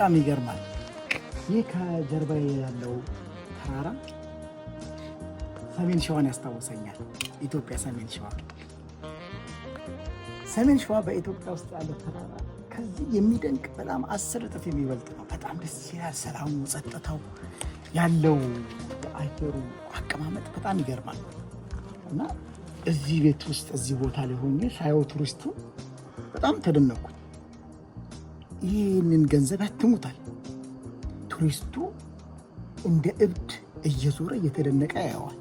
በጣም ይገርማል። ይህ ከጀርባ ያለው ተራራ ሰሜን ሸዋን ያስታውሰኛል። ኢትዮጵያ ሰሜን ሸዋ፣ ሰሜን ሸዋ በኢትዮጵያ ውስጥ ያለው ተራራ ከዚህ የሚደንቅ በጣም 10 እጥፍ የሚበልጥ ነው። በጣም ደስ ይላል። ሰላሙ፣ ጸጥታው፣ ያለው የአየሩ አቀማመጥ በጣም ይገርማል። እና እዚህ ቤት ውስጥ እዚህ ቦታ ላይ ሆኜ ሳየው ቱሪስቱ በጣም ተደነቅኩኝ። ይህንን ገንዘብ ያትሙታል። ቱሪስቱ እንደ እብድ እየዞረ እየተደነቀ ያየዋል።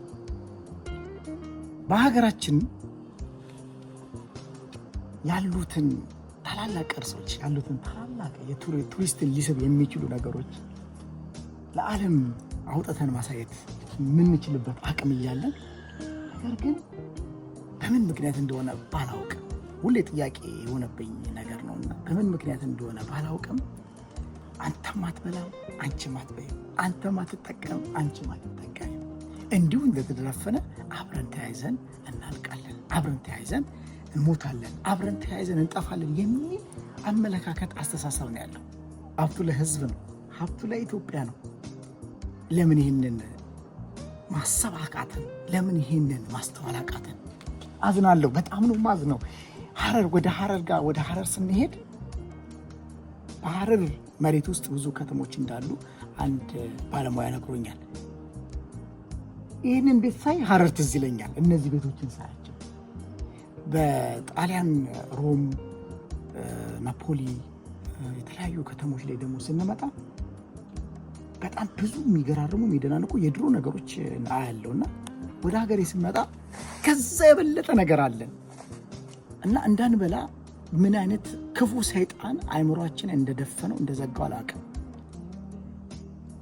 በሀገራችን ያሉትን ታላላቅ ቅርሶች፣ ያሉትን ታላላቅ ቱሪስትን ሊስብ የሚችሉ ነገሮች ለዓለም አውጥተን ማሳየት የምንችልበት አቅም እያለን፣ ነገር ግን በምን ምክንያት እንደሆነ ባላውቅም፣ ሁሌ ጥያቄ የሆነብኝ ነገር ነው እና በምን ምክንያት እንደሆነ ባላውቅም አንተም አትበላም፣ አንቺም አትበይም፣ አንተም አትጠቀም፣ አንቺም አትጠቀሚም። እንዲሁ እንደተደረፈነ አብረን ተያይዘን እናልቃለን፣ አብረን ተያይዘን እንሞታለን፣ አብረን ተያይዘን እንጠፋለን የሚል አመለካከት፣ አስተሳሰብ ነው ያለው። ሀብቱ ለህዝብ ነው፣ ሀብቱ ለኢትዮጵያ ነው። ለምን ይህንን ማሰብ አቃተን? ለምን ይህንን ማስተዋል አቃተን? አዝናለሁ። በጣም ነው ማዝነው። ሀረር ወደ ሀረር ጋር ወደ ሀረር ስንሄድ በሀረር መሬት ውስጥ ብዙ ከተሞች እንዳሉ አንድ ባለሙያ ነግሮኛል። ይህንን ቤት ሳይ ሀረር ትዝ ይለኛል። እነዚህ ቤቶችን ሳያቸው በጣሊያን ሮም፣ ናፖሊ፣ የተለያዩ ከተሞች ላይ ደግሞ ስንመጣ በጣም ብዙ የሚገራርሙ የሚደናንቁ የድሮ ነገሮች አያለው እና ወደ ሀገሬ ስመጣ ከዛ የበለጠ ነገር አለን እና እንዳንበላ ምን አይነት ክፉ ሰይጣን አይምሯችን እንደደፈነው እንደዘጋው አላውቅም።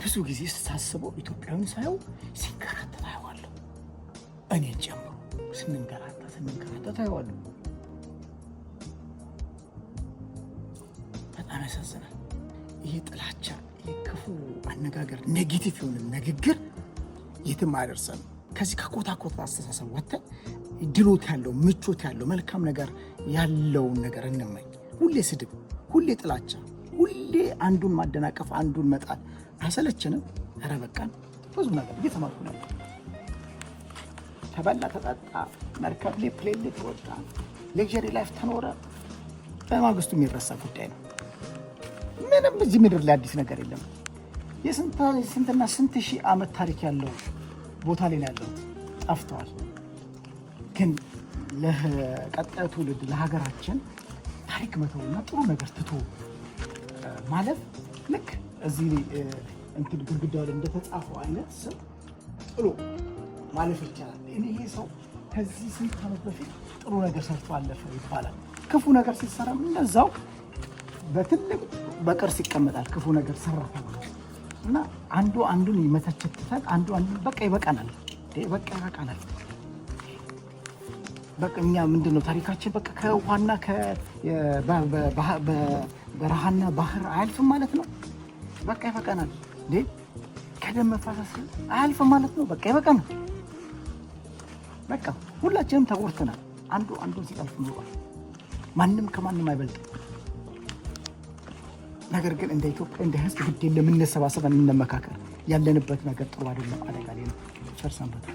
ብዙ ጊዜ ሳስበው ኢትዮጵያዊን ሳየው ሲንከራተት አየዋለሁ። እኔን ጨምሮ ስንንከራተት ስንንከራተት አየዋለሁ። በጣም ያሳዝናል። ይሄ ጥላቻ፣ ይሄ ክፉ አነጋገር፣ negative የሆነ ንግግር የትም አያደርሰንም። ከዚህ ከኮታ ኮታ አስተሳሰብ ወጥተን ድሎት ያለው፣ ምቾት ያለው፣ መልካም ነገር ያለውን ነገር እንመኝ። ሁሌ ስድብ፣ ሁሌ ጥላቻ፣ ሁሌ አንዱን ማደናቀፍ፣ አንዱን መጣል አይሰለችንም? ኧረ በቃን። ብዙ ነገር እየተማርኩ ነው። ተበላ፣ ተጠጣ፣ መርከብ ላይ plane ላይ ተወጣ፣ luxury life ተኖረ፣ በማግስቱ የሚረሳ ጉዳይ ነው። ምንም እዚህ ምድር ላይ አዲስ ነገር የለም። የስንትና ስንት ሺህ ዓመት ታሪክ ያለው ቦታ ላይ ነው ያለሁት፣ ጠፍተዋል። ግን ለቀጣዩ ትውልድ ለሀገራችን ታሪክ መተውና ጥሩ ነገር ትቶ ማለፍ ልክ እዚህ እንትን ግድግዳው ላይ እንደተጻፈው አይነት ስም ጥሎ ማለፍ ይቻላል። ይሄ ሰው ከዚህ ስንት ዓመት በፊት ጥሩ ነገር ሰርቶ አለፈ ይባላል። ክፉ ነገር ሲሰራም እንደዛው በትልቅ በቅርስ ይቀመጣል። ክፉ ነገር ሰራ ተብሎ እና አንዱ አንዱን መተቸት ትተን አንዱ አንዱ በቃ ይበቃናል፣ በቃ ይበቃናል። በቃ እኛ ምንድን ነው ታሪካችን? በቃ ከውሃና በረሃና ባህር አያልፍም ማለት ነው። በቃ ይበቃናል። እንዴ ከደም መፋሰስ አያልፍም ማለት ነው። በቃ ይበቃናል። በቃ ሁላችንም ተጎድተናል። አንዱ አንዱን ሲጠልፍ ኖሯል። ማንም ከማንም አይበልጥም። ነገር ግን እንደ ኢትዮጵያ እንደ ሕዝብ ግድ የለም እንሰባሰብ፣ እንመካከር። ያለንበት ነገር ጥሩ አይደለም፣ አደጋ ላይ ነው። ቸር ሰንብቱ።